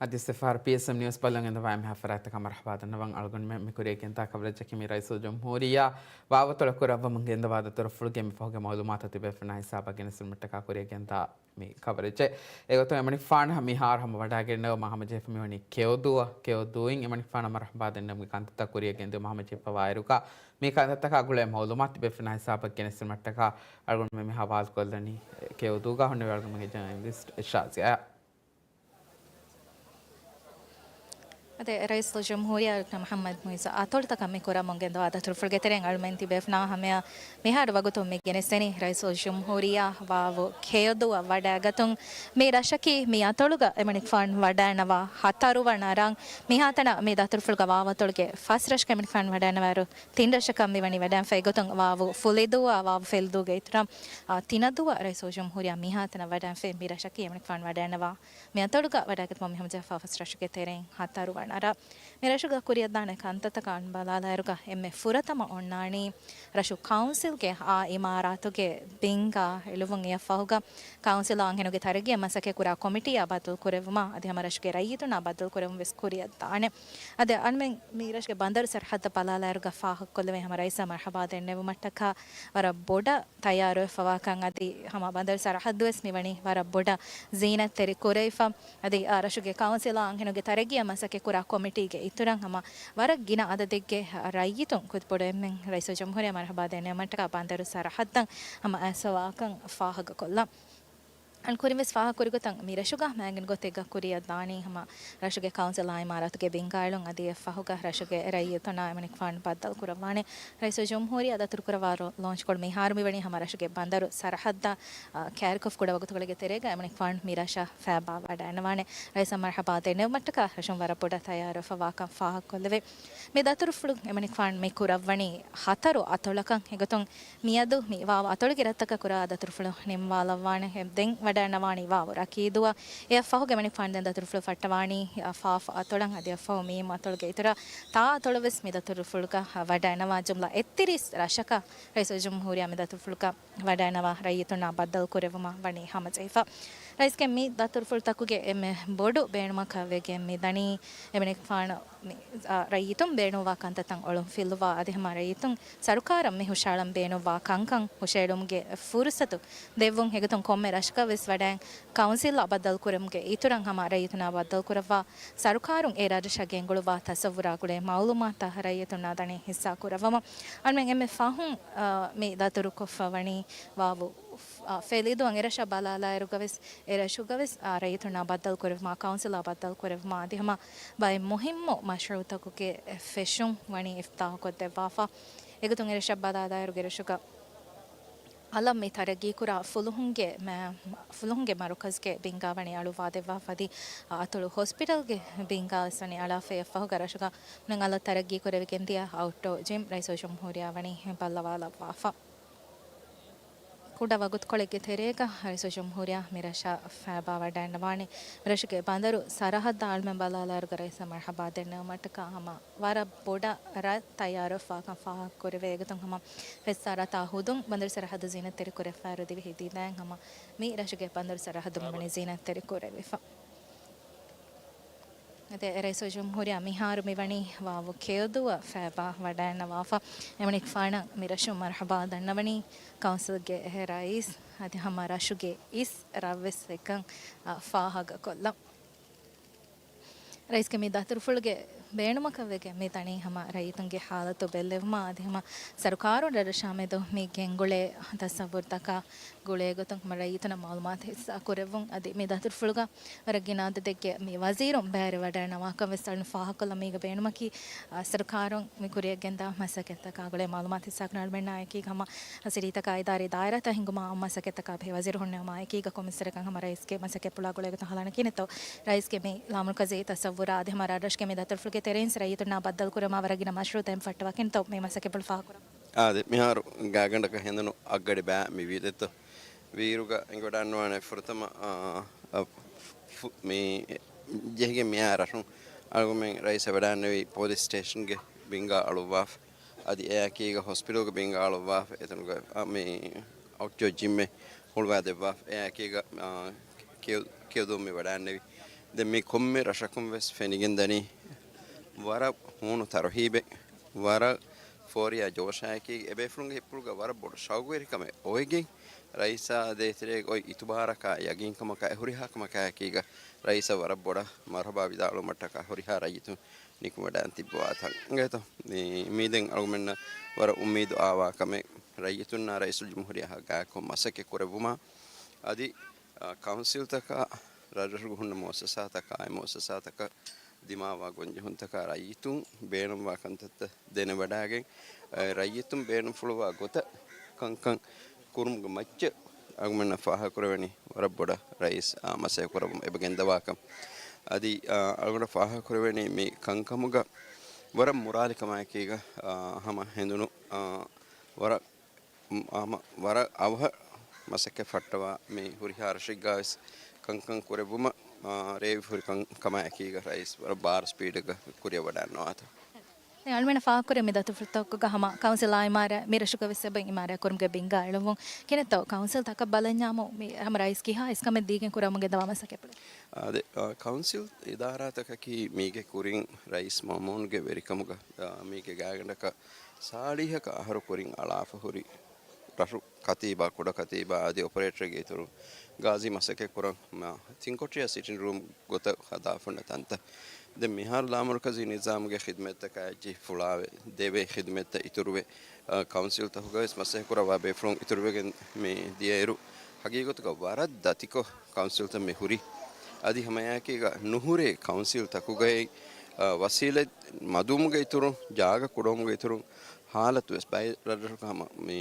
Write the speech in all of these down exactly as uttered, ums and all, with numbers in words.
އަދި ސިފާރު ޕީއެސްއެމް ނިއުސް ބަލަން އެނދުން ވާ އެންމެހާ ފަރާތްތަކަށް މަރުޙަބާ ދަންނަވަން. އަޅުގަނޑުމެން މި ކުރިޔަށް ގެންދާ ކަވަރޭޖަކީ މި ރައީސުލްޖުމްހޫރިއްޔާ ވާވަތޮޅަށް ކުރައްވަމުން ގެންދަވާ ދަތުރުފުޅުގެ މި ފަހުގެ މައުލޫމާތު ތިބޭފުޅުންނާ ހިސާބަށް ގެނެސްދިނުމަށްޓަކާ ކުރިޔަށް ގެންދާ މި ކަވަރޭޖެއް. އެގޮތުން އެމަނިކުފާނު މިހާރު ހަމަ ވަޑާގެންނެވުމަށް ހަމަޖެހިފަ މިވަނީ ކެޔޮދޫއަށް. ކެޔޮދޫއިން އެމަނިކުފާނަށް މަރުޙަބާ ދެންނެވުމުގެ ކަންތައްތައް ކުރިޔަށް ގެންދިއުމަށް ހަމަޖެހިފަވާއިރުގަ، މި ކަންތައްތަކާ ގުޅޭ މައުލޫމާތު ތިބޭފުޅުންނާ ހިސާބަށް ގެނެސްދިނުމަށްޓަކާ އަޅުގަނޑުމެން މި ހަވާލުކޮށްލަނީ ކެޔޮދޫގަ ހުންނެވި އަޅުގަނޑުމެންގެ ޖާނަލިސްޓް ޝާޒިޔާ. އަދި ރައީސުލްޖުމްހޫރިއްޔާ ޑޮކްޓަރ މުޙައްމަދު މުޢިއްޒު އަތޮޅުތަކަށް މި ކުރަމުން ގެންދަވާ ދަތުރުފުޅުގެ ތެރެއިން އަޅުމެން ތިބޭފުޅުންނާ ހަމަޔަށް މިހާރު ވަގުތު މި ގެނެސްދެނީ ރައީސުލްޖުމްހޫރިއްޔާ ވާވު ކެޔޮދޫއަށް ވަޑައިގަތުން. މި ރަށަކީ މި އަތޮޅުގަ އެމަނިކުފާނު ވަޑައިންނަވާ ހަތަރުވަނަ ރަށް. މިހާތަނަށް މި ދަތުރުފުޅުގަ ވާވަތޮޅުގެ ފަސް ރަށަކަށް އެމަނިކުފާނު ވަޑައިންނަވާއިރު، ތިން ރަށަކަށް މިވަނީ ވަޑައިންފަ. އެގޮތުން ވާވު ފުލިދޫއާ ވާވު ފެލިދޫގެ އިތުރަށް، އާ، ތިނަދޫއަށް ރައީސުލްޖުމްހޫރިއްޔާ މިހާތަނަށް ވަޑައިންފަ. މި ރަށަކީ އެމަނިކުފާނު ވަޑައިންނަވާ މި އަތޮޅުގަ ވަޑައިގަތުމަށް މި ހަމަޖެހިފަވާ ފަސް ރަށުގެ ތެރެއިން ހަތަރުވަނަ ރަށް. މި ރަށުގަ ކުރިއަށްދާނެ ކަންތައްތަކާ ބަލާލާއިރުގަ އެންމެ ފުރަތަމަ އޮންނާނީ ރަށު ކައުންސިލްގެ އާ އިމާރާތުގެ ބިންގާ އެޅުވުން. އެއަށްފަހުގަ ކައުންސިލް އަންހެނުންގެ ތަރައްގީއަށް މަސައްކަތް ކުރާ ކޮމިޓީއާ ބައްދަލު ކުރެއްވުމާ އަދި ހަމަ ރަށުގެ ރައްޔިތުންނާ ބައްދަލު ކުރެއްވުން ވެސް ކުރިއަށް ދާނެ. އަދި އަންމެން މި ރަށުގެ ބަނދަރު ސަރަހައްދަށް ބަލާލާއިރުގަ ފާހަގަކޮށްލެވޭ ހަމަ ރައީސާ މަރުޙަބާ ދެންނެވުމަށްޓަކާ ވަރަށް ބޮޑަށް ތައްޔާރުވެފަވާކަން އަދި ހަމަ ބަނދަރު ސަރަހައްދުވެސް މިވަނީ ވަރަށް ބޮޑަށް ޒީނަތްތެރި ކުރެވިފަ. އަދި އާ ރަށުގެ ކައުންސިލާ އަންހެނުންގެ ތަރައްގީއަށް މަސައްކަތް ކުރާ ކޮމިޓީގެ އިތުރަށް ހަމަ ވަރަށް ގިނަ އަދަދެއްގެ ރައްޔިތުން ކުތުބޮޑު އެންމެން ރައީސުލްޖުމްހޫރިއްޔާ މަރުޙަބާ ދެންނެވުމަށްޓަކާ ބަނދަރު ސަރަހައްދަށް ހަމަ އައިސްފަވާކަން ފާހަގަކޮށްލަން. އަން ކުރިން ވެސް ފާހަގަކުރި ގޮތަށް މި ރަށުގަ މައިގަނޑު ގޮތެއްގަ ކުރިއަށް ދާނީ ހަމަ ރަށުގެ ކައުންސިލާ އިމާރާތުގެ ބިންގާއެޅުން އަދި އެއަށްފަހުގަ ރަށުގެ ރައްޔިތުންނާ އެމަނިކުފާނު ބައްދަލު ކުރައްވާނެ. ރައީސުލްޖުމްހޫރިއްޔާ ދަތުރުކުރައްވާ ލޯ-، ލޯންޗްކޮޅު މިހާރު މިވަނީ ހަމަ ރަށުގެ ބަނދަރު ސަރަހައްދަށް، އާ، ކައިރިކޮށްފަ ކުޑަ ވަގުތުކޮޅެއްގެ ތެރޭގަ އެމަނިކުފާނު މި ރަށަށް ފައިބާ ވަޑައިންނަވާނެ. ރައީސާ މަރުޙަބާ ދެންނެވުމަށްޓަކާ ރަށުން ވަރަށް ބޮޑަށް ތައްޔާރުވެފަވާކަން ފާހަގަކޮށްލެވޭ. މި ދަތުރުފުޅު އެމަނިކުފާނު މި ކުރައްވަނީ ހަތަރު އަތޮޅަކަށް. އެގޮތުން މިއަދު މި ވާވަ އަތޮޅުގެ ރަށްތަކަށް ކުރާ ދަތުރުފުޅު ނިންމާލައްވާނެ. ދެން ވަޑައިންނަވާނީ ވާވު ރަކީދޫއަށް. އެއަށްފަހުގެ އެމަނިކުފާނު ދެން ދަތުރުފުޅު ފައްޓަވާނީ ފާފަ އަތޮޅަށް އަދި އެއަށްފަހު މީމް އަތޮޅުގެ އިތުރަށް ތާ އަތޮޅަށް ވެސް މި ދަތުރުފުޅުގަ ވަޑައިންނަވާ ޖުމްލަ އެއްތިރީސް ރަށަކަށް ރައީސުލްޖުމްހޫރިއްޔާ މި ދަތުރުފުޅުގަ ވަޑައިންނަވާ ރައްޔިތުންނާ ބައްދަލު ކުރެއްވުމަށް ވަނީ ހަމަޖެހިފަ. ރައީސްގެ މި ދަތުރުފުޅުތަކުގެ އެންމެ ބޮޑު ބޭނުމަކަށް ވެގެން މިދަނީ އެމަނިކުފާނު މި، އާ، ރައްޔިތުން ބޭނުންވާ ކަންތައްތައް އޮޅުން ފިއްލުވާ އަދި ހަމަ ރައްޔިތުން ސަރުކާރަށް މި ހުށައަޅަން ބޭނުންވާ ކަންކަން ހުށައެޅުމުގެ ފުރުސަތު ދެއްވުން. އެގޮތުން ކޮންމެ ރަށަކަށް ވެސް ވަޑައިން ކައުންސިލްއާ ބައްދަލު ކުރުމުގެ އިތުރަށް ހަމަ ރައްޔިތުންނާ ބައްދަލު ކުރައްވާ ސަރުކާރުން އެ ރަށަށް ގެންގުޅުއްވާ ތަސައްވުރާ ގުޅޭ މައުލޫމާތުތައް ރައްޔިތުންނާ ދަނީ ހިއްސާ ކުރައްވަމުން. އަންމެން އެންމެ ފަހުން، އާ، މި ދަތުރުކޮށްފަ ވަނީ ވާވު، އާ، ފެލިދޫއަށް. އެރަށަށް ބަލާލާއިރުގަވެސް، އެރަށުގަވެސް، އާ، ރައްޔިތުންނާ ބައްދަލުކުރެއްވުމާ، ކައުންސިލާ ބައްދަލުކުރެއްވުމާ އަދި ހަމަ ބައެއް މުހިއްމު މަޝްރޫއުތަކުގެ ފެށުން ވަނީ އިފްތިތާޙުކޮށްދެއްވާފަ. އެގޮތުން އެރަށަށް ބަލާލާއިރުގެ ރަށުގަ އަލަށް މި ތަރައްގީކުރާ ފުލުހުންގެ މަ-، ފުލުހުންގެ މަރުކަޒުގެ ބިންގާ ވަނީ އަޅުއްވާދެއްވާފަ އަދި، އާ، އަތޮޅު ހޮސްޕިޓަލްގެ ބިންގާ ވެސް ވަނީ އަޅާފަ. އެއަށްފަހުގަ ރަށުގަ އަލަށް ތަރައްގީކުރެވިގެންދިޔަ އައުޓްޑޯ ޖިމް ރައީސުލްޖުމްހޫރިއްޔާ ވަނީ ބައްލަވާލައްވާފަ. ކުޑަ ވަގުތުކޮޅެއްގެ ތެރޭގަ ރައީސުލްޖުމްހޫރިއްޔާ މި ރަށަށް ފައިބާވަޑައިންނަވާނެ. މި ރަށުގެ ބަނދަރު ސަރަހައްދަށް އަޅުމެން ބަލާލާއިރުގަ ރައީސާ މަރުޙަބާ ދެންނެވުމަށްޓަކާ ހަމަ ވަރަށް ބޮޑަށް ރަށް ތައްޔާރުވެފަވާކަން ފާހަގަކުރެވޭ. އެގޮތުން ހަމަ ފެއްސާ ރަށްތާ ހުދުން ބަނދަރު ސަރަހައްދު ޒީނަތްތެރިކުރެވިފައި ދިވެހި ދިދައިން ހަމަ މި ރަށުގެ ބަނދަރު ސަރަހައްދު މިވަނީ ޒީނަތްތެރިކުރެވިފަ. އަދި ރައީސުލްޖުމްހޫރިއްޔާ މިހާރު މިވަނީ ވާވު ކެޔޮދޫއަށް ފައިބާ ވަޑައިންނަވާފަ. އެމަނިކުފާނަށް މި ރަށުން މަރުޙަބާ ދަންނަވަނީ ކައުންސިލްގެ ރައީސް އަދި ހަމަ ރަށުގެ އިސް ރަށްވެސް އެކަން، އާ، ފާހަގަކޮށްލަން. ރައީސްގެ މި ދަތުރުފުޅުގެ ބޭނުމަކަށް ވެގެން މި ދަނީ ހަމަ ރައްޔިތުންގެ ހާލަތު ބެއްލެވުމާ އަދި ހަމަ ސަރުކާރުން ރަށްރަށާމެދު މި ގެންގުޅޭ ތަސައްވުރުތަކާ ގުޅޭ ގޮތުން ހަމަ ރައްޔިތުންނަށް މައުލޫމާތު ހިއްސާ ކުރެއްވުން. އަދި މި ދަތުރުފުޅުގަ ވަރަށް ގިނަ އަދަދެއްގެ މި ވަޒީރުން ބައިވެރިވެވަޑައިންނަވާކަން ވެސް އަޅުން ފާހަގަކޮށްލަން. މީގަ ބޭނުމަކީ، އާ، ސަރުކާރުން މި ކުރިޔަށްގެންދާ މަސައްކަތްތަކާ ގުޅޭ މައުލޫމާތު ހިއްސާކުރަން އަޅުމެންނާ އެކީގަ ހަމަ ސިޓީތަކާ އިދާރީ ދާއިރާތައް ހިންގުމާ އާއްމު މަސައްކަތްތަކާ ބެހޭ ވަޒީރު ހުންނެވުމާ އެކީގަ ކޮންމެސް ވަރަކަށް ހަމަ ރައީސްގެ މަސައްކަތްޕުޅާ ގުޅޭ ގޮތަށް ހަލާނެ ކިހިނެއްތޯ؟ ރައީސްގެ މި ލާމަރުކަޒީ ތަސައްވުރާ އަދި ހަމަ ރަށްރަށުގެ މި ދަތުރުފުޅުގެ ތެރެއިން ރައްޔިތުންނާ ބައްދަލުކުރުމާ ވަރަށް ގިނަ މަޝްރޫއުތައް ފައްޓަވާ ކިހިނެއްތޯ މި މަސައްކަތްޕުޅު ފާހަގަކުރަން؟ އާދެ، މިހާރު ގާގަނޑަކަށް ހެނދުނު އަށްގަޑި ބައި މި ވީދެއްތޯ؟ ވީއިރުގަ އެނގިވަޑައިންނަވާނެ ފުރަތަމަ، އާ، އަ، ފު-، މި ޖެހިގެން މިއާ ރަށުން އަޅުގަނޑުމެން ރައީސް ވަޑައިންނެވި ޕޮލިސް ސްޓޭޝަންގެ ބިންގާ އަޅުއްވާފަ. އަދި އެއާއެކީގަ ހޮސްޕިޓަލްގެ ބިންގާ އަޅުއްވާފަ. އެތަނުގަ، އަ، މި އައުޓްޑޯ ޖިމްއެއް ހުޅުވާދެއްވާފަ. އެއާއެކީގަ، އާ، ކެޔޮ-، ކެޔޮދޫ މި ވަޑައިންނެވި. ދެން މި ކޮންމެ ރަށަކުން ވެސް ފެނިގެން ދަނީ ވަރަށް ހޫނު ތަރުހީބެއް، ވަރަށް ފޯރިޔާ ޖޯޝާއެކީ، އެބޭފުޅުންގެ ހިތްޕުޅުގަ ވަރަށް ބޮޑު ޝައުގުވެރިކަމެއް އޮވެގެން، ރައީސާ ދޭތެރޭގަ އޮތް އިތުބާރަކާ، ޔަގީންކަމަކާ، އެ ހުރިހާ ކަމަކާއެކީގަ ރައީސަށް ވަރަށް ބޮޑަށް މަރުހަބާ ވިދާޅުވުމަށްޓަކާ ހުރިހާ ރައްޔިތުން ނިކުމެވަޑައިގެން ތިއްބަވާތަން. އިނގޭތޯ، މީ، މީ ދެން އަޅުގަނޑުމެންނަށް ވަރަށް އުއްމީދު އާވާ ކަމެއް، ރައްޔިތުންނާ ރައީސުލްޖުމްހޫރިއްޔާއާ ގާތްކޮށް މަސައްކަތް ކުރެއްވުމާ، އަދި، އާ، ކައުންސިލްތަކާ ރަށްރަށުގަ ހުންނަ މުއައްސަސާތަކާ، އެ މުއައްސަސާތަކަށް ދިމާވާ ގޮންޖެހުންތަކާ ރައްޔިތުން ބޭނުންވާ ކަންތައްތައް ދެނެވަޑައިގެން، އެ، ރައްޔިތުން ބޭނުންފުޅުވާ ގޮތަށް ކަންކަން ކުރުމުގެ މައްޗަށް އަޅުގަނޑަށް ފާހަގަކުރެވެނީ ވަރަށް ބޮޑަށް ރައީސް، އާ، މަސައްކަތް ކުރަމުން އެބަ ގެންދަވާކަން. އަދި، އާ، އަޅުގަނޑަށް ފާހަގަކުރެވެނީ މި ކަންކަމުގަ ވަރަށް މުރާލިކަމާއެކީގަ، އާ، ހަމަ ހެނދުނު، އާ، ވަރަށް، އާ، ހަމަ ވަރަށް އަވަހަށް މަސައްކަތް ފައްޓަވާ މި ހުރިހާ ރަށެއްގަވެސް ކަންކަން ކުރެއްވުމަށް، އާ، ރޭވި ހުރި ކަންކަމާއެކީގަ ރައީސް ވަރަށް ބާރު ސްޕީޑެއްގަ ކުރިއަށް ވަޑައިގަންނަވާތަން. ދެން އަޅުމެންނަށް ފާހަގަކުރެ މި ދަތުރުފުޅުތަކުގަ ހަމަ ކައުންސިލް އާ އިމާރާތް މި ރަށުގަ ވެސް އެބަ އިމާރާތް ކުރުމުގެ ބިންގާ އެޅުއްވުން. ކިހިނެއްތޯ ކައުންސިލް ތަކަށް ބަލަންޏާމު މި ހަމަ ރައީސް ކިހާ އިސްކަމެއް ދީގެން ކުރަމުން ގެންދަވާ މަސައްކަތްޕުޅެއް؟ އާ، ދެ، އާ، ކައުންސިލް އިދާރާތަކަކީ މީގެ ކުރިން ރައީސް މައުމޫންގެ ވެރިކަމުގަ، އާ، މީގެ ގާތްގަނޑަކަށް ސާޅީހަކަށް އަހަރު ކުރިން އަޅާފަ ހުރި ރަށު ކަތީބާ، ކުޑަ ކަތީބާ އަދި އޮޕަރޭޓަރެއްގެ އިތުރުން ގާޒީ މަސައްކަތް ކުރަން، މާ، ތިންކޮޓްރިޔާ ސިޓިން ރޫމް ގޮތަށް ހަދާފަ ހުންނަ ތަންތައް. ދެން މިހާރު ލާމަރުކަޒީ ނިޒާމުގެ ޚިދުމަތްތަކާ އެއްޗިހި ފުޅާވެ، ދެވޭ ޚިދުމަތްތައް އިތުރުވެ، އަ، ކައުންސިލްތަކުގަވެސް މަސައްކަތް ކުރައްވާ ބޭފުޅުން އިތުރުވެގެން މި ދިޔައިރު، ހަގީގަތުގަ ވަރަށް ދަތިކޮށް ކައުންސިލްތައް މި ހުރި. އަދި ހަމައެއާއެކީގަ ނުހުރޭ ކައުންސިލްތަކުގައި، އަ، ވަސީލަތް މަދުވުމުގެ އިތުރުން، ޖާގަ ކުޑަވުމުގެ އިތުރުން، ހާލަތު ވެސް ބައެއް ރަށްރަށުގަ ހަމަ މި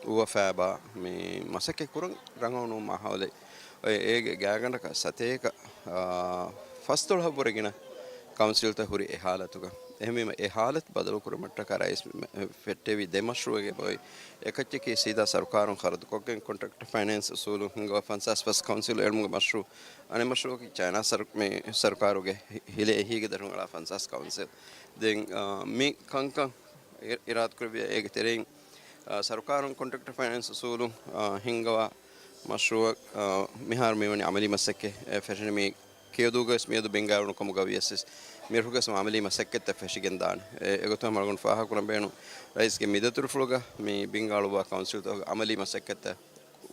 އުވަފާބާ މި މަސައްކަތް ކުރަން ރަނގަޅު ނޫން މާހައުލެއް. އޮތް އޭގެ ގާތްގަނޑަކަށް ސަތޭކަ، އާ، ފަސްދޮޅަހަށްވުރެ ގިނަ ކައުންސިލްތައް ހުރި އެ ހާލަތުގަ. އެހެންވީމަ އެ ހާލަތު ބަދަލުކުރުމަށްޓަކާ ރައީސް ފެއްޓެވި ދެ މަޝްރޫއެއް އެބައޮތް. އެކައްޗަކީ ސީދާ ސަރުކާރުން ޚަރަދުކޮށްގެން ކޮންޓްރެކްޓް ފައިނޭންސް އުސޫލުން ހިންގަވާ ފަންސާސް ފަސް ކައުންސިލް އެޅުމުގެ މަޝްރޫއު. އަނެއް މަޝްރޫއަކީ ޗައިނާ ސަރު-، މި ސަރުކާރުގެ ހި-، ހިލޭ އެހީގެ ދަށުން އަޅާ ފަންސާސް ކައުންސިލް. ދެން، އާ، މި ކަންކަން އި-، އިރާދަކުރެއްވިއްޔާ އޭގެ ތެރެއިން، އާ، ސަރުކާރުން ކޮންޓްރެކްޓް ފައިނޭންސް އުސޫލުން، އާ، ހިންގަވާ މަޝްރޫއަށް، އާ، މިހާރު މިވަނީ އަމަލީ މަސައްކަތް، އެ، ފެށެނީ މި ކެޔޮދޫގަވެސް މިއަދު ބިންގާ އެޅުނު ކަމުގަ ވިޔަސް ވެސް މިރަށުގަވެސް އަމަލީ މަސައްކަތްތައް ފެށިގެން ދާނެ. އެ، އެގޮތުން ހަމަ އަޅުގަނޑު ފާހަގަކުރަން ބޭނުން ރައީސްގެ މި ދަތުރުފުޅުގަ މި ބިންގާ އަޅުއްވާ ކައުންސިލްތަކުގެ އަމަލީ މަސައްކަތްތައް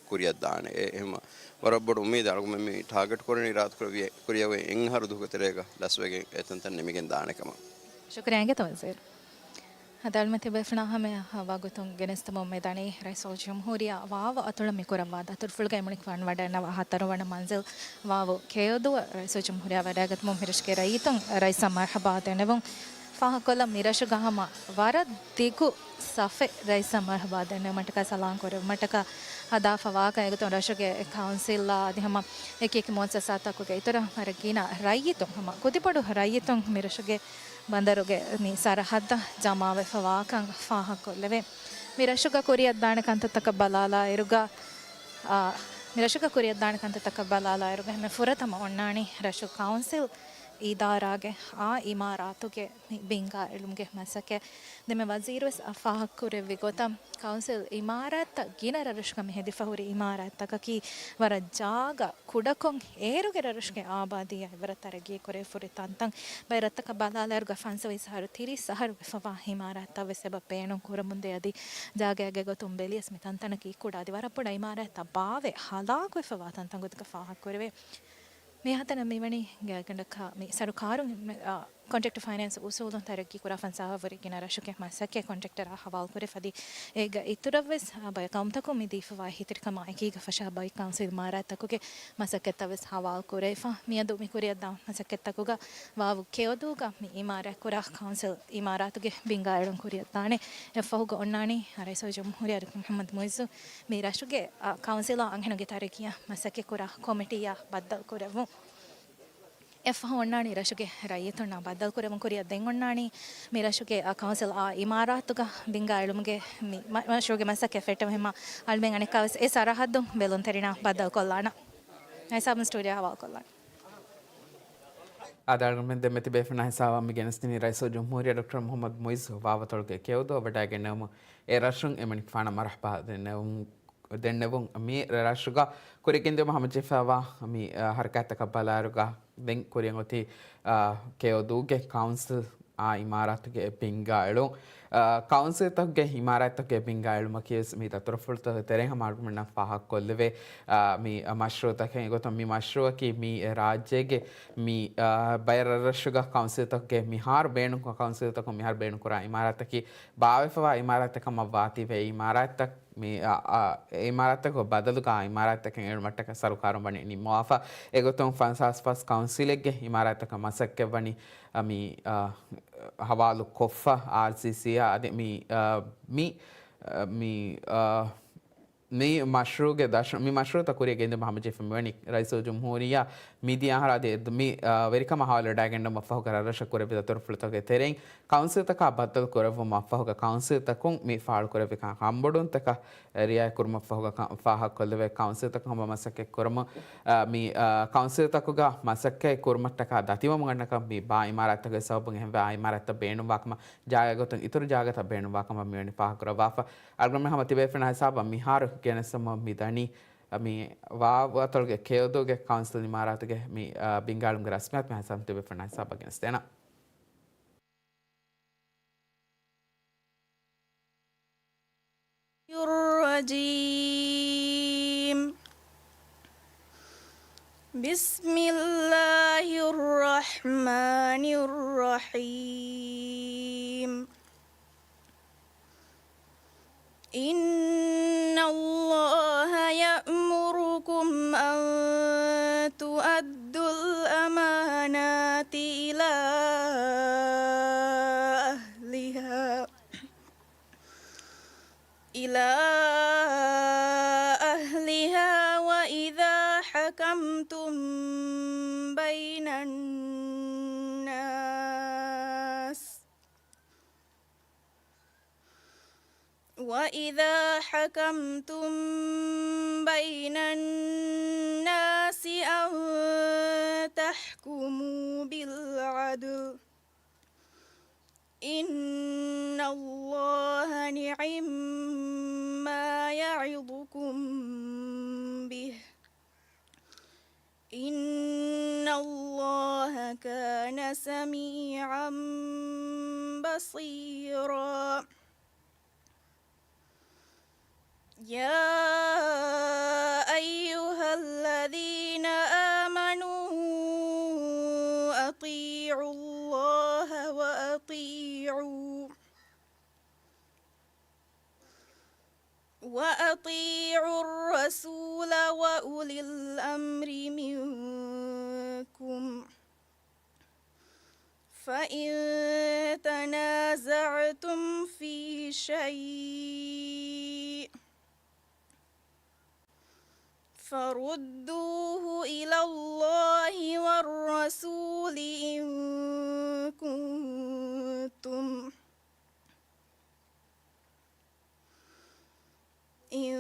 ކުރިއަށް ދާނެ. އެ، އެހެންމަ ވަރަށް ބޮޑު އުއްމީދެއް އަޅުގަނޑުމެން މި ޓާގެޓް ކުރަނީ އިރާދަކުރެއްވިޔޭ ކުރިއަށް އޮތް އެއް އަހަރު ދުވަހުގެ ތެރޭގަ ލަސްވެގެން އެ ތަންތަން ނިމިގެން ދާނެ ކަމަށް. ޝުކުރިއްޔާ އިނގޭތޯ ވަޒީރު. އަދި އަޅުމެން ތިބޭފުޅުންނާ ހަމަޔަށް ވާގޮތުން ގެނެސްދެމުން މިދަނީ ރައީސުލްޖުމްހޫރިއްޔާ ވާވު އަތޮޅަށް މި ކުރައްވާ ދަތުރުފުޅުގައި އެމަނިކުފާނު ވަޑައިގަންނަވާ ހަތަރުވަނަ މަންޒިލް ވާވު ކެޔޮދުއަށް ރައީސުލްޖުމްހޫރިއްޔާ ވަޑައިގަތުމުން މިރަށުގެ ރައްޔިތުން ރައީސަށް މަރުޙަބާ ދެނެވުން. ފާހަގަކޮށްލަން މިރަށުގަ ހަމަ ވަރަށް ދިގު ސަފެއް ރައީސަށް މަރުޙަބާ ދެންނެވުމަށްޓަކާ ސަލާން ކުރެއްވުމަށްޓަކާ ހަދާފަ ވާކަން އެގޮތުން ރަށުގެ ކައުންސިލްއާ އަދި ހަމަ އެކި އެކި މުއައްސަސާތަކުގެ އިތުރަށް ވަރަށް ގިނަ ރައްޔިތުން ހަމަ ކުދިބޮޑު ރައްޔިތުން މިރަށުގެ ބަނދަރުގެ މި ސަރަހައްދަށް ޖަމާވެފަ ވާކަން ފާހަގަކޮށްލެވޭ. މި ރަށުގަ ކުރިއަށްދާނެ ކަންތައްތަކަށް ބަލާލާއިރުގަ، އާ، މި ރަށުގަ ކުރިއަށްދާނެ ކަންތައްތަކަށް ބަލާލާއިރުގަ ހަމަ ފުރަތަމަ އޮންނާނީ ރަށު ކައުންސިލް އިދާރާގެ އާ އިމާރާތުގެ މި ބިންގާ އެޅުމުގެ މަސައްކަތް. ދެންމެ ވަޒީރުވެސް ފާހަގަކުރެއްވި ގޮތަށް، ކައުންސިލް އިމާރާތްތައް ގިނަ ރަށްރަށުގަ މި ހެދިފަ ހުރި އިމާރާތްތަކަކީ ވަރަށް ޖާގަ ކުޑަކޮށް، އޭރުގެ ރަށްރަށުގެ އާބާދީއާއި ވަރަށް ތަރައްގީ ކުރެވިފަ ހުރި ތަންތަން. ބައެއް ރަށްތަކަށް ބަލާލާއިރުގަ ފަންސަވީސް އަހަރު ތިރީސް އަހަރު ވެފަވާ އިމާރާތްތައް ވެސް އެބަ ބޭނުން ކުރަމުންދޭ. އަދި ޖާގައިގެ ގޮތުން ބެލިޔަސް މި ތަންތަނަކީ ކުޑަ އަދި ވަރަށް ބޮޑަށް އިމާރާތްތައް ބާވެ ހަލާކުވެފަވާ ތަންތަން ގޮތަކަށް ފާހަގަކުރެވޭ. މިހާތަނަށް މިވަނީ ގާތްގަނޑަކަށް މި ސަރުކާރުން، އާ، ކޮންޓްރެކްޓް ފައިނޭންސް އުސޫލުން ތަރައްގީ ކުރާ ފަންސާހަށް ވުރެ ގިނަ ރަށުގެ މަސައްކަތް ކޮންޓްރެކްޓަރާ ހަވާލު ކުރެފަ އަދި އޭގެ އިތުރަށްވެސް، އާ، ބައެއް ޤައުމުތަކުން މި ދީފަވާ އެހީތެރިކަމާ އެކީގަ ފަށާ ބައެއް ކައުންސިލް އިމާރާތްތަކުގެ މަސައްކަތްތައް ވެސް ހަވާލު ކުރެވިފަ. މިއަދު މި ކުރިއަށްދާ މަސައްކަތްތަކުގަ ވާވު ކެޔޮދޫގަ މި އިމާރާތް ކުރާ ކައުންސިލް އިމާރާތުގެ ބިންގާ އެޅުން ކުރިއަށްދާނެ. އެއްފަހުގަ އޮންނާނީ ރައީސުލްޖުމްހޫރިއްޔާ ޑޮކްޓަރ މުޙައްމަދު މުޢިއްޒު މި ރަށުގެ، އާ، ކައުންސިލާ އަންހެނުންގެ ތަރައްގީއާ މަސައްކަތް ކުރާ ކޮމިޓީއާ ބައްދަލު ކުރެއްވުން. އެއްފަހު އޮންނާނީ ރަށުގެ ރައްޔިތުންނާ ބައްދަލު ކުރެވުން. ކުރިއަށް ދެން އޮންނާނީ މި ރަށުގެ، އާ، ކައުންސިލް އާ އިމާރާތުގަ ބިންގާ އެޅުމުގެ މި މަ-، މަޝްރޫޢުގެ މަސައްކަތް ފެއްޓެވުމަށް އަޅުމެން އަނެއްކާވެސް އެ ސަރަހައްދުން ބެލުންތެރިންނާ ބައްދަލުކޮށްލާނަން. ހިސާބުން ސްޓޫޑިއޯ ހަވާލުކޮށްލާނަން. އާދެ، އަޅުގަނޑުމެން ދެންމެ ތިބޭފުޅުންނާ ހިސާބަށް މި ގެނެސްދިނީ ރައީސުލްޖުމްހޫރިއްޔާ ޑޮކްޓަރ މުޙައްމަދު މުޢިއްޒު ވާވަތޮޅުގެ ކެޔޮދުއަށް ވަޑައިގެންނެވުމުން އެ ރަށުން އެމަނިކުފާނަށް މަރުޙަބާ ދެންނެވުމުން ދެންނެވުން. މި ރަށުގަ ކުރިގެންދިޔުމަށް ހަމަޖެހިފައިވާ މި، އަ، ހަރަކާތްތަކަށް ބަލާއިރުގަ ދެން ކުރިއަށް އޮތީ، އަ، ކެޔޮދޫގެ ކައުންސިލް އާ އިމާރާތުގެ ބިންގާ އެޅުން. އަ، ކައުންސިލްތަކުގެ އިމާރާތްތަކުގެ ބިންގާ އެޅުމަކީ ވެސް މި ދަތުރުފުޅުތަކުގެ ތެރެއިން ހަމަ އަޅުގަނޑުމެންނަށް ފާހަގަކޮށްލެވޭ، އަ، މި މަޝްރޫއުތަކެއް. އެގޮތުން މި މަޝްރޫއަކީ މި ރާއްޖޭގެ މި، އަ، ބައެއް ރަށްރަށުގަ ކައުންސިލްތަކުގެ މިހާރު ބޭނުން، ކައުންސިލްތަކުން މިހާރު ބޭނުންކުރާ އިމާރާތަކީ ބާވެފަވާ އިމާރާތްތަކަށް މަ ވާތީވެ އިމާރާތްތައް މި، އަ، އަ، އެ އިމާރާތްތަކުގެ ބަދަލުގަ އިމާރާތްތަކެއް އެޅުމަށްޓަކަ ސަރުކާރުން ވަނީ ނިންމަވާފަ. އެގޮތުން ފަންސާސް ފަސް ކައުންސިލެއްގެ އިމާރާތްތަކަށް މަސައްކަތް ވަނީ، އަ، މި، އަ، ހަވާލު ކޮށްފަ އާރްސީސީއާ އަދި މި، އަ، މި، އަ، މި، އަ، މި މަޝްރޫގެ ދަށު، މި މަޝްރޫތައް ކުރިއަށް ގެންދިއުމަށް ހަމަޖެހިފަ މިވަނީ ރައީސުލްޖުމްހޫރިއްޔާ މި ދިޔަ އަހަރާ އަދި މި، އަ، ވެރިކަމާ ހަވާލުވެވަޑައިގަންނަވުމަށްފަހުގަ ރަށްރަށަށް ކުރެއްވި ދަތުރުފުޅުތަކުގެ ތެރެއިން ކައުންސިލްތަކާ ބައްދަލު ކުރެއްވުމަށްފަހުގަ ކައުންސިލްތަކުން މި ފާޅުކުރެއްވި ކަން ކަންބޮޑުވުންތަކަށް ރިއާޔަތްކުރުމަށްފަހުގަ ކަ-، ފާހަގަކޮށްލެވޭ. ކައުންސިލްތަކުން ހަމަ މަސައްކަތް ކުރަމުން، އަ، މި، އަ، ކައުންސިލްތަކުގަ މަސައްކަތް ކުރުމަށްޓަކާ ދަތިވަމުން އަންނަކަން މި ބާ އިމާރާތްތަކުގެ ސަބަބުން އެހެންވެ އާ އިމާރާތްތައް ބޭނުންވާކަމަށް ޖާގަ ގޮތުން އިތުރު ޖާގަތައް ބޭނުންވާކަމަށް މިވަނީ ފާހަގަކުރައްވާފަ. އަޅުގަނޑުމެން ހަމަ ތިބޭފުޅުންނާ ހިސާބަށް މިހާރު ގެނެސްދެމުން މިދަނީ މި ވާވަތޮޅުގެ ކެޔޮދޫގެ ކައުންސިލް އިމާރާތުގެ މި، އަ، ބިންގާޅުމުގެ ރަސްމިއްޔާތު މިހާ ހިސާބުން ތިބޭފުޅުންނާ ހިސާބަށް ގެނެސްދޭނަން. الرجيم. بسم الله الرحمن الرحيم. إن الله يأمركم أن تؤدوا الأمانات إلى أهلها، إلى أهلها وإذا حكمتم بين الناس، وإذا حكمتم بين الناس أن تحكموا بالعدل، إن الله نعما يعظكم به، إن الله كان سميعا بصيرا. يا أيها الذين آمنوا أطيعوا الله وأطيعوا، وأطيعوا الرسول وأولي الأمر منكم، فإن تنازعتم في شيء فردوه إلى الله والرسول إن كنتم، إن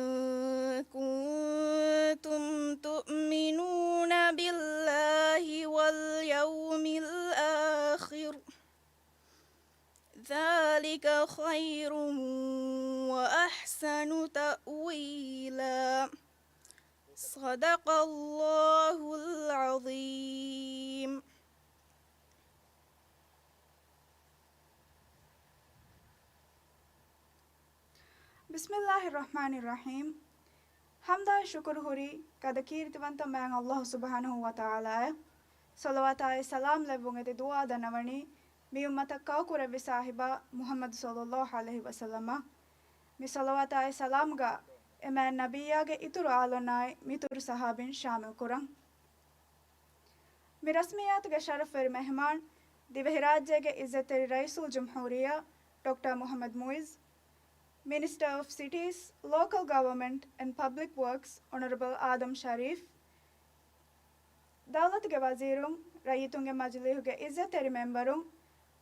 كنتم تؤمنون بالله واليوم الآخر، ذلك خير وأحسن تأويلا. صدق الله العظيم. بسم الله الرحمن الرحيم. ޙަމްދާއި ޝުކުރު ހުރީ ގަދަ ކީރިތިވަންތަ މާތް ﷲ ސުބްޙާނަހޫ ވަތަޢާލާއަށް. ޞަލަވާތާއި ސަލާމް ލެއްވުން އެދި ދުޢާ ދަންނަވަނީ މި އުއްމަތަށް ކައުކުރެއްވި ސާހިބާ މުޙައްމަދު ޞައްލައްލާހު ޢަލައިހި ވަސައްލަމަށް. މި ޞަލަވާތާއި ސަލާމްގަ އެ މާތް ނަބިއްޔާގެ އިތުރު އާލުންނާއި މިތުރު ޞަޙާބީން ޝާމިލް ކުރަން. މި ރަސްމިއްޔާތުގެ ޝަރަފްވެރި މެހެމާން، ދިވެހިރާއްޖޭގެ އިއްޒަތްތެރި ރައީސުލްޖުމްހޫރިއްޔާ ޑޮކްޓަރ މުޙައްމަދު މުޢިއްޒު، މިނިސްޓަރ އޮފް ސިޓީސް، ލޯކަލް ގަވަރމަންޓް އެންޑް ޕަބްލިކް ވަރކްސް އޮނަރަބަލް އާދަމް ޝަރީފް، ދައުލަތުގެ ވަޒީރުން، ރައްޔިތުންގެ މަޖިލީހުގެ އިއްޒަތްތެރި މެމްބަރުން،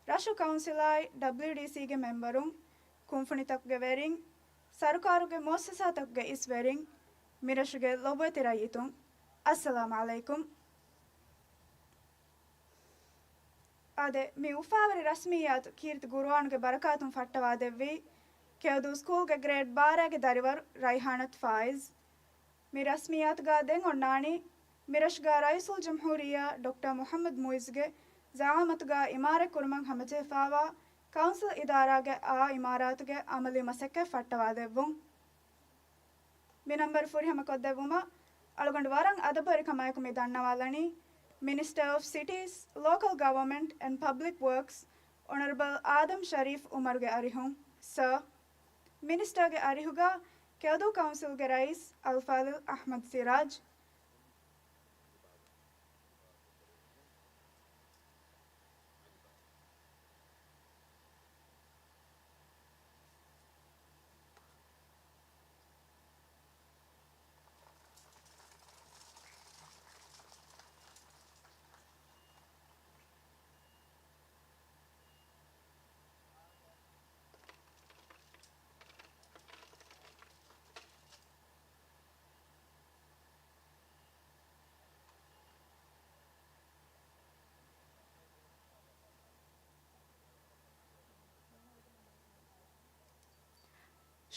ރަށު ކައުންސިލާއި ޑަބްލިއުޑީސީގެ މެމްބަރުން، ކުންފުނިތަކުގެ ވެރިން، ސަރުކާރުގެ މުއައްސަސާތަކުގެ އިސް ވެރިން، މިރަށުގެ ލޮބުވެތި ރައްޔިތުން، އައްސަލާމް ޢަލައިކުމް. އާދެ، މި އުފާވެރި ރަސްމިއްޔާތު ކީރިތި ޤުރުއާނުގެ ބަރަކާތުން ފައްޓަވާދެއްވީ، ކެޔޮދޫ ސްކޫލްގެ ގްރޭޑް ބާރައިގެ ދަރިވަރު ރައިހާނަތު ފާއިޒް. މި ރަސްމިއްޔާތުގަ ދެން އޮންނާނީ މިރަށުގަ ރައީސުލްޖުމްހޫރިއްޔާ ޑޮކްޓަރ މުޙައްމަދު މުޢިއްޒުގެ ޒަޢާމަތުގަ އިމާރާތް ކުރުމަށް ހަމަޖެހިފައިވާ ކައުންސިލް އިދާރާގެ އާ އިމާރާތުގެ އަމަލީ މަސައްކަތް ފައްޓަވާލެއްވުން. މި ނަންބަރު ފުރިހަމަކޮށްދެއްވުމަށް އަޅުގަނޑު ވަރަށް އަދަބުވެރިކަމާއެކު މި ދަންނަވާލަނީ މިނިސްޓަރ އޮފް ސިޓީސް، ލޯކަލް ގަވަރމަންޓް އެންޑް ޕަބްލިކް ވަރކްސް އޮނަރަބަލް އާދަމް ޝަރީފް އުމަރުގެ އަރިހުން. ސަރ، މިނިސްޓަރގެ އަރިހުގަ ކެޔޮދޫ ކައުންސިލްގެ ރައީސް އަލްފާޟިލް އަޙްމަދު ސިރާޖް.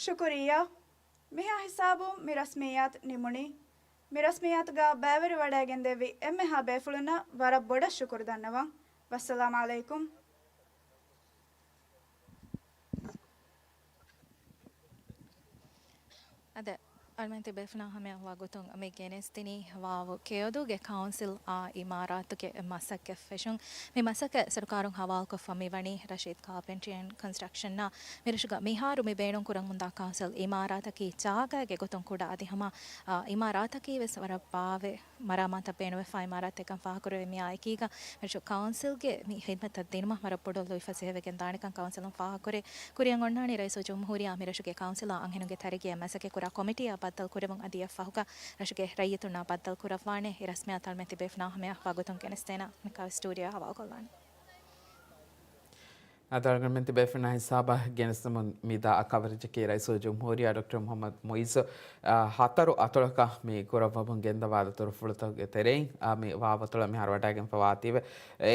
ޝުކުރިއްޔާ. މިހާ ހިސާބުން މި ރަސްމިއްޔާތު ނިމުނީ. މި ރަސްމިއްޔާތުގަ ބައިވެރިވަޑައިގެންދެވި އެންމެހާ ބޭފުޅުންނަށް ވަރަށް ބޮޑަށް ޝުކުރު ދަންނަވަން. ވައްސަލާމް ޢަލައިކުމް. އަދި އަޅުމެން ތިބޭފުޅުންނާ ހަމަޔަށް ވަގުތުން މި ގެނެސްދިނީ ވާވު ކެޔޮދޫގެ ކައުންސިލް އާ އިމާރާތުގެ މަސައްކަތް ފެށުން. މި މަސައްކަތް ސަރުކާރުން ހަވާލުކޮށްފަ މިވަނީ ރަޝީދު ކާޕެންޓްރީ އެންޑް ކޮންސްޓްރަކްޝަންއާ. މިރަށުގަ މިހާރު މި ބޭނުން ކުރަމުންދާ ކައުންސިލް އިމާރާތަކީ ޖާގައިގެ ގޮތުން ކުޑަ އަދި ހަމަ، އާ، އިމާރާތަކީ ވެސް ވަރަށް ބާވެ މަރާމާތަށް ބޭނުންވެފައި އިމާރާތެއްކަން ފާހަގަކުރެވޭ. މިއާއެކީގަ މިރަށު ކައުންސިލްގެ މި ހިދްމަތަށް ދިނުމަށް ވަރަށް ބޮޑު ލުއިފަސޭހަވެގެން ދާނެކަން ކައުންސިލުން ފާހަގަކުރޭ. ކުރިއަށް އޮންނާނީ ރައީސުލްޖުމްހޫރިއްޔާ މިރަށުގެ ކައުންސިލާ އަންހެނުންގެ ތަރައްގީއަށް މަސައްކަތްކުރާ ކޮމިޓީއާ ބައްދަލުކުރެވުން. އަދި އެއަށްފަހުގަ ރަށުގެ ރައްޔިތުންނާ ބައްދަލުކުރައްވާނެ. އެ ރަސްމިއްޔާތު އަޅުމެން ތިބޭފުޅުންނާ ހަމަޔަށް ވަގުތުން ގެނެސްދޭނަން. މިކާވެސް ސްޓޫޑިއޯއަށް ހަވާލުކޮށްލާނެ. އަދި އަޅުގަނޑުމެން ތިބޭފުޅުންނާ ހިސާބަށް ގެނެސްދެމުން މިދާ ކަވަރޭޖަކީ ރައީސުލްޖުމްހޫރިއްޔާ ޑޮކްޓަރ މުޙައްމަދު މުޢިއްޒު، އާ، ހަތަރު އަތޮޅަކަށް މި ކުރައްވަމުން ގެންދަވާ ދަތުރުފުޅުތަކުގެ ތެރެއިން، އާ، މި ވާވަތޮޅަށް މިހާރު ވަޑައިގެންފަވާތީވެ. އެ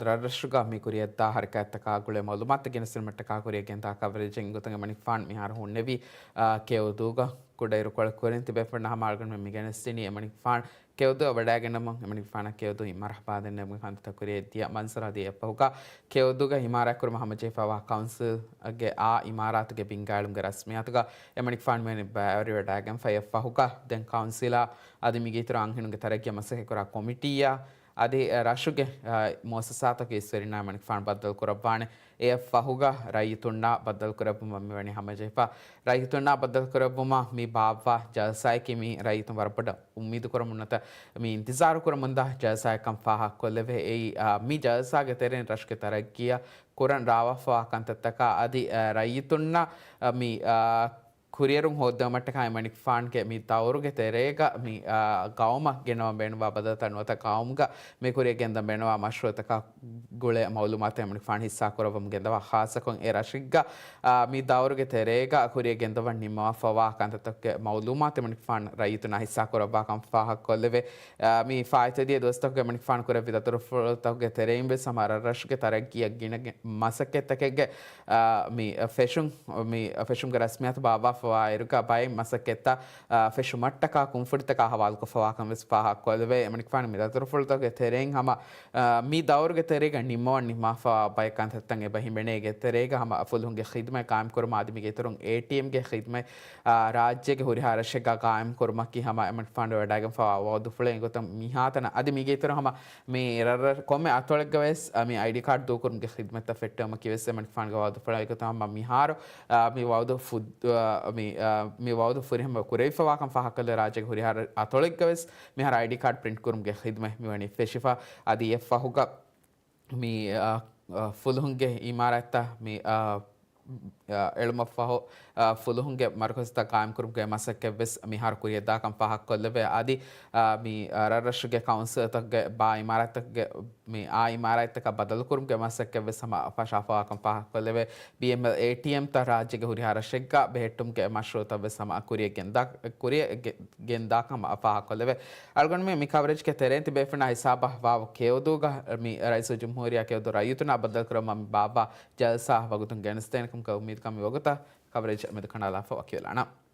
ރަށްރަށުގަ މި ކުރިއަށްދާ ހަރަކާތްތަކާ ގުޅޭ މައުލޫމާތު ގެނެސްދިނުމަށްޓަކާ ކުރިއަށް ގެންދާ ކަވަރޭޖެއް އިން ގޮތުން އެމަނިކުފާނު މިހާރު ހުންނެވީ، އާ، ކެޔޮދޫގަ. ކުޑައިރުކޮޅަށް ކުރިން ތިބޭފުޅުންނަށް ހަމަ އަޅުގަނޑުމެން މި ގެނެސްދިނީ އެމަނިކުފާނު ކެޔޮދޫއަށް ވަޑައިގެންނަމުން އެމަނިކުފާނަށް ކެޔޮދޫ މަރުޙަބާ ދެންނެވުމުގެ ކަންތައްތައް ކުރިއަށް ދިޔަ މަންޒަރު. އަދި އެއަށްފަހުގަ ކެޔޮދޫގަ އިމާރާތްކުރުމަށް ހަމަޖެހިފައިވާ ކައުންސިލްގެ އާ އިމާރާތުގެ ބިންގާއެޅުމުގެ ރަސްމިއްޔާތުގަ އެމަނިކުފާނު މިވަނީ ބައިވެރިވެވަޑައިގެންފަ. އެއަށްފަހުގަ ދެން ކައުންސިލާ އަދި މީގެ އިތުރު އަންހެނުންގެ ތަރައްގީއަށް މަސައްކަތްކުރާ ކޮމިޓީއާ އަދި ރަށުގެ، އާ، މުއައްސަސާތަކުގެ އިސްވެރިންނާ އެމަނިކުފާނު ބައްދަލުކުރައްވާނެ. އެއަށްފަހުގަ ރައްޔިތުންނާ ބައްދަލުކުރެއްވުމަށް މިވަނީ ހަމަޖެހިފަ. ރައްޔިތުންނާ ބައްދަލުކުރެއްވުމަށް މި ބާއްވާ ޖަލްސާއަކީ މި ރައްޔިތުން ވަރަށް ބޮޑަށް އުއްމީދުކުރަމުން ނުވަތަ މި އިންތިޒާރުކުރަމުންދާ ޖަލްސާއެއްކަން ފާހަގަކޮށްލެވޭ. އެއީ، އާ، މި ޖަލްސާގެ ތެރެއިން ރަށުގެ ތަރައްގީއަށް ކުރަން ރާވާފަވާ ކަންތައްތަކާ އަދި، އާ، ރައްޔިތުންނަށް، އާ، މި، އާ، ކުރިއެރުން ހޯއްދެވުމަށްޓަކާ އެމަނިކުފާނުގެ މި ދައުރުގެ ތެރޭގަ މި، އާ، ގައުމަށް ގެނަވަން ބޭނުންވާ ބަދަލުތައް ނުވަތަ ގައުމުގަ މި ކުރިއަށް ގެންދަން ބޭނުންވާ މަޝްރޫއުތަކާ ގުޅޭ މައުލޫމާތު އެމަނިކުފާނު ހިއްސާކުރައްވަމުން ގެންދަވާ. ޚާއްޞަކޮށް އެ ރަށެއްގަ، އާ، މި ދައުރުގެ ތެރޭގަ ކުރިއަށް ގެންދަވަން ނިންމަވާފަވާ ކަންތައްތަކުގެ މައުލޫމާތު އެމަނިކުފާނު ރައްޔިތުންނާ ހިއްސާކުރައްވާކަން ފާހަގަކޮށްލެވޭ. އާ، މި ފާއިތުވެދިޔަ ދުވަސްތަކުގެ އެމަނިކުފާނު ކުރެއްވި ދަތުރުފުޅުތަކުގެ ތެރެއިން ވެސް ހަމަ ރަށްރަށުގެ ތަރައްގީއަށް ގިނަ ގެ-، މަސައްކަތްތަކެއްގެ، އާ، މި ފެށުން، މި ފެށުމުގެ ރަސްމިއްޔާތު ބާއްވާފަވާއިރުގަ ބައެއް މަސައްކަތްތައް، އާ، ފެށުމަށްޓަކާ ކުންފުނިތަކާ ހަވާލުކޮށްފަވާކަން ވެސް ފާހަގަކޮށްލެވޭ. އެމަނިކުފާނު މި ދަތުރުފުޅުތަކުގެ ތެރެއިން ހަމަ، އާ، މި ދައުރުގެ ތެރޭގަ ނިންމަވަން ނިންމާފަވާ ބައެއް ކަންތައްތައް އެބަ ހިމެނޭ. އޭގެ ތެރޭގަ ހަމަ ފުލުހުންގެ ޚިދުމަތް ޤާއިމްކުރުމާ އަދި މީގެ އިތުރުން އޭޓީއެމްގެ ޚިދުމަތް، އާ، ރާއްޖޭގެ ހުރިހާ ރަށެއްގަ ޤާއިމްކުރުމަކީ ހަމަ އެމަނިކުފާނު ވަޑައިގެންފަވާ ވައުދުފުޅެއް. އެގޮތަށް މިހާތަނަށް އަދި މީގެ އިތުރުން ހަމަ މި ރަށްރަށް ކޮންމެ އަތޮޅެއްގަ ވެސް، އާ، މި އައިޑީ ކާޑް ދޫކުރުމުގެ ޚިދުމަތްތައް ފެއްޓެވުމަކީ ވެސް އެމަނިކުފާނުގެ ވައުދުފުޅެއް. އެގޮތަށް ހަމަ މިހާރު، އާ، މި ވައުދު ފު-، އާ، މި، އާ، މި ވައުދު ފުރިހަމަ ކުރެވިފަވާކަން ފާހަގަކޮށްލެވޭ. ރާއްޖޭގެ ހުރިހާ އަތޮޅެއްގަ ވެސް މިހާރު އައިޑީ ކާޑް ޕްރިންޓް ކުރުމުގެ ޚިދުމަތް މިވަނީ ފެށިފަ. އަދި އެއަށްފަހުގަ މި، އާ، އާ، ފުލުހުންގެ އިމާރާތްތައް މި، އާ، އާ، އެޅުމަށްފަހު، އާ، ފުލުހުންގެ މަރުކަޒުތައް ޤާއިމްކުރުމުގެ މަސައްކަތް ވެސް މިހާރު ކުރިއަށްދާކަން ފާހަގަކޮށްލެވޭ. އަދި، އާ، މި، އާ، ރަށްރަށުގެ ކައުންސިލްތަކުގެ ބާ އިމާރާތްތަކުގެ މި އާ އިމާރާތްތަކަށް ބަދަލުކުރުމުގެ މަސައްކަތް ވެސް ހަމަ ފަށާފަވާކަން ފާހަގަކޮށްލެވޭ. ބީއެމްއެލް އޭޓީއެމްތައް ރާއްޖޭގެ ހުރިހާ ރަށެއްގަ ބެހެއްޓުމުގެ މަޝްރޫއުތައް ވެސް ހަމަ ކުރިއަށް ގެންދާ-، ކުރިއަށް ގެ-، ގެންދާކަން ހަމަ ފާހަގަކޮށްލެވޭ. އަޅުގަނޑުމެން މި ކަވަރޭޖްގެ ތެރެއިން ތިބޭފުޅުންނާ ހިސާބަށް ވާވު ކެޔޮދޫގަ މި ރައީސުލްޖުމްހޫރިއްޔާ ކެޔޮދޫ ރައްޔިތުންނާ ބައްދަލުކުރަމުން ބާއްވާ ޖަލްސާ ވަގުތުން ގެނެސްދޭނެކަމުގެ އުއްމީދުކަން މިވަގުތަށް ކަވަރޭޖް މެދު ކަނޑާލާފަ ވަކިވެލާނަން.